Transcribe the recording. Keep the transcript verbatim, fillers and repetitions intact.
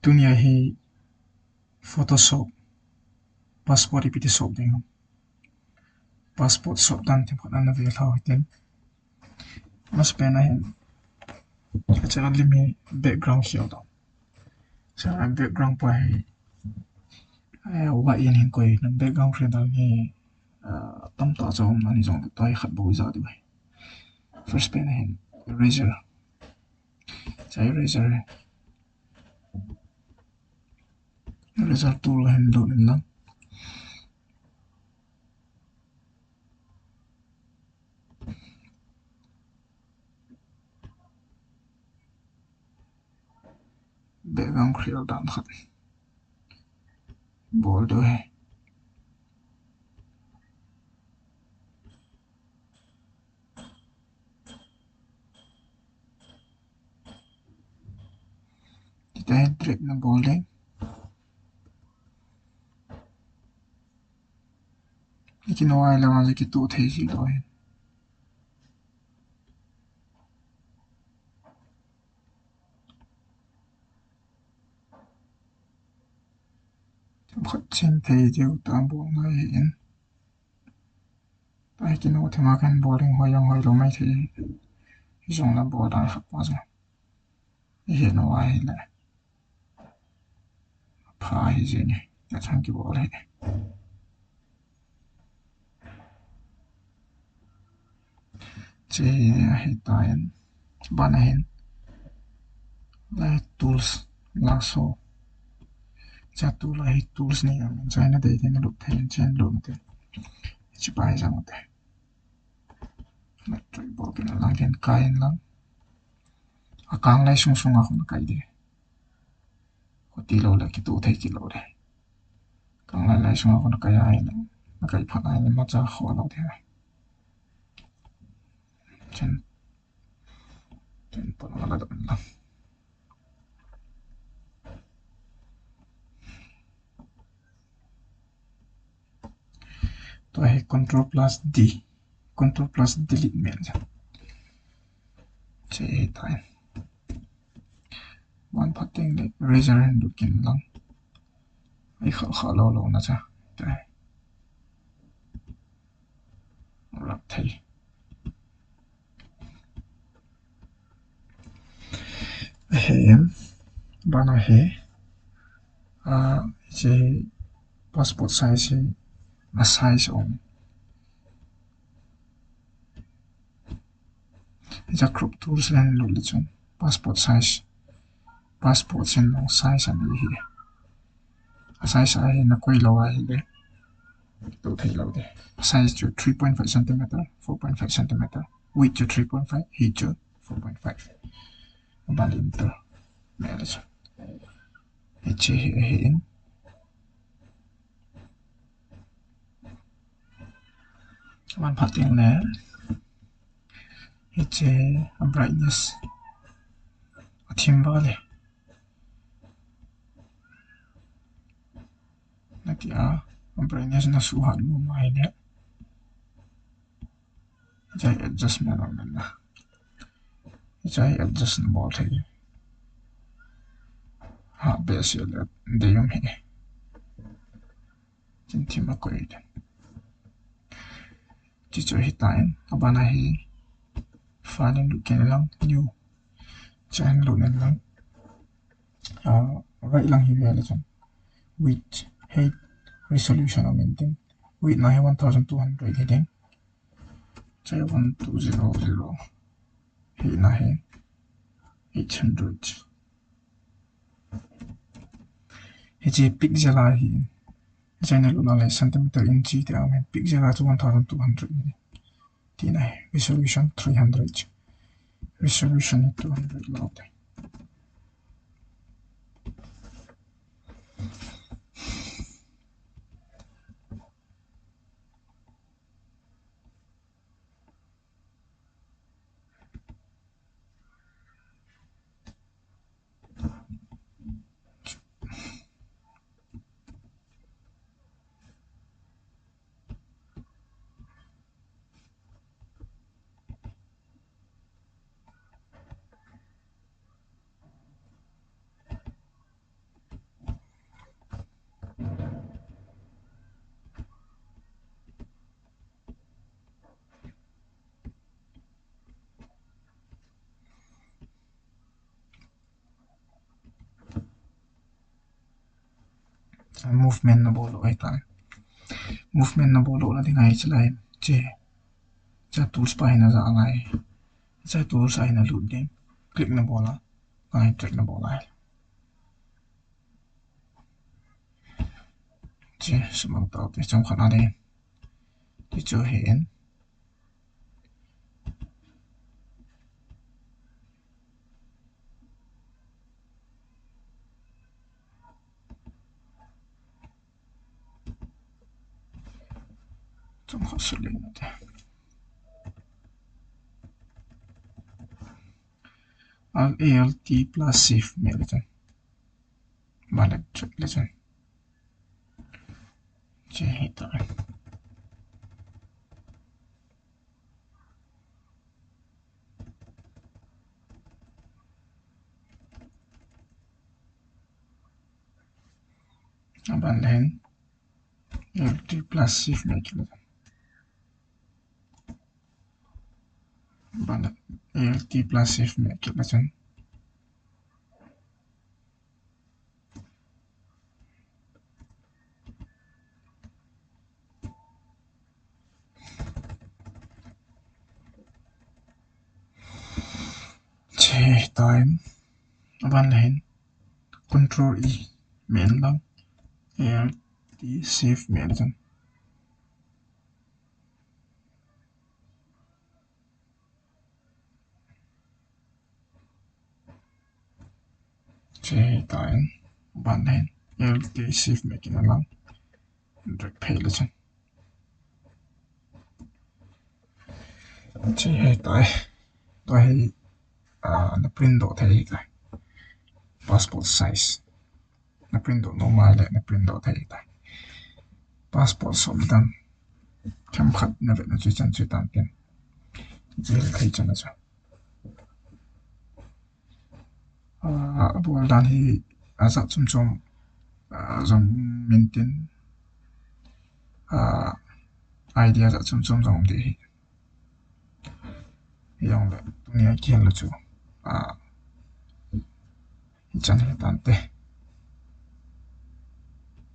Tunia hi Photoshop, passport ipi ti shop ding ham. Passport shop dan themkhat ana ve lhau hitin. Masapen a hin, acha lim hi background khel ding. Acha background pa hi, eh, white in hin koi, na background khel dan hi, ah, tamtah cha um na ni jong, tua hi khat bou ija diu ahi. First pen a hin eraser. Acha eraser. Eraser tool a hin lut in lang. Background khel dan khat bol diu ahi. Hitia hin drag na bol ding. Ikino ahile vang kitoh thei jilou ahi. Themkhat chen thei diu ta bol ngai in. Tua hi kino thema kan bol ding hoi jong hoilou mai thei. Hijongle bol dan khat pa jong. Ihet nau ahile. Pha hi jeng e. Ka chang kibol hi. Che ahi tan. Ban a hin. La tools, lasso. Cha tool ahi, tools ni am. Cha na dei dei na lut thei, chen lut thei. Chi pai jang te. Na try bol kin lang, ken kai in lang. Akang lai sung sung a khun kai de. Khuti lou le, kitoh thei kit lou le. Kang lai lai sung a khun kai ai le. Na kai phat ai le, ma cha kho lou de. Chen. Chen pon ma la dam lang. Tua hi control plus D, control plus delete mel ja. Che hi tai. Ban phat teng le eraser hin lut kin lang. Ai kha kha lou lou na cha. Tai. Rap thei. Ahem, ban a hi, a, hiche passport size hi, a size um. Hiche crop tools a hin lut le chun, passport size, passport size, size a ni hi. A size a hi na koi lou ahile. Kitoh thei lou de. A size chu three point five centimeter, four point five centimeter. Width chu three point five, height chu four point five. Abal in to. Mel chu. Hiche hi, hi in. Ban phat teng le. Hiche a brightness. A thim val e. Nati a, a brightness na suhat nom ahile. Hiche adjustment a um na. Hiche adjust na bol thei. Ha, behseh le dei um hi. Chin thim a koi le. Hiche chu hi tan, aban a hi file in lut kin lang, new. Hiche a hin lut in lang. Ah, right lang hi ve le chun. Width, height, resolution a um in tin. Width na hi one thousand two hundred hi ding. Hiche one two zero zero. Height na hi eight hundred. Hiche pixel a hi. Hiche na lut na le centimeter, inch ti a um in, pixel a chu one thousand two hundred ni. Ti na hi, resolution three hundred. Resolution two hundred lou te. Movement nabol lou ahitai. Movement nabol lou na ding ahi chulai. Hiche. Hiche tools pa hi naja ngai. Hiche tools a hi nalut ding. Click nabol a. Ngai, click nabol a. Hiche, sumang tau te, chomkhat a ding. Hiche chu hin. Chomkhat select te. Alt plus shift meh le chun. Bale, check le chun. Hiche hi ta. Aban le hin, Alt plus shift meh kit le chun. Aban le, Alt plus shift meh kit le chun. Hiche time, aban le hin, Control E meh in lang, Alt shift meh le chun. Hiche hi ta in, aban le hin, Alt shift meh kit in lang, drag phei le chun. Hiche hi ta in, tua hi, ah, na print doh thei hi ta in. Passport size. Na print doh nom a le, na print doh thei hi ta in. Passport som dan. Themkhat na vet na chu chan chu tan tin. Jil thei chan na chu. Ah, abol dan hi, ah, ajat chom chom, ah, jong um intin, ah, idea ajat chom chom jong um ding ahi. Hijongle, tunia kihil lou chu, ah, hichan hi tante.